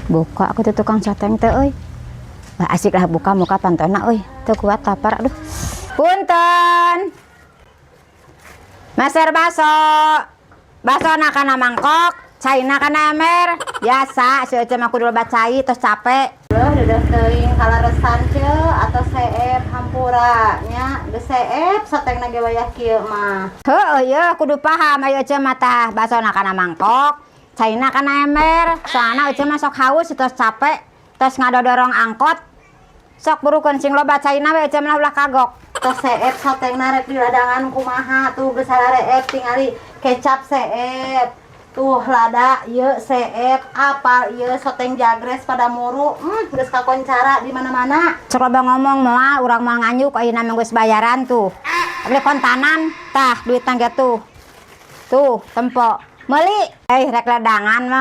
Buka aku tuh tukang soteng teh euy. Wah, asik lah buka muka pantona euy. Teu kuat lapar, aduh. Punten. Meser baso. Basona kana mangkok, caina kana ember. Biasa, si Ece mah kudu loba cai terus capek. Duh, deudeuh teuing kaleresan, Ceu, atau seep hampura nya, geus seep sotengna ge wayah kieu mah. Heueuh ye kudu paham ayo Ece mah tah basona kana mangkok, caina kana ember. Soalna Ece mah sok haus terus capek, terus ngadodorong angkot. Sok burukeun sing loba caina we, Ece mah ulah kagok. Tos seep sotengna, rek diladangan kumaha tuh? Geus sareep tingali, kecap seep. Tuh lada ieu seep, apal ieu soteng jagres pada muru. Geus kakoncara di mana-mana. Sok loba ngomong moal, urang moal nganyuk ayeuna mah, geus bayaran tuh. Beli kontanan tah duitna ge tuh. Tuh, tempo. Meuli, eh rek ladangan mah.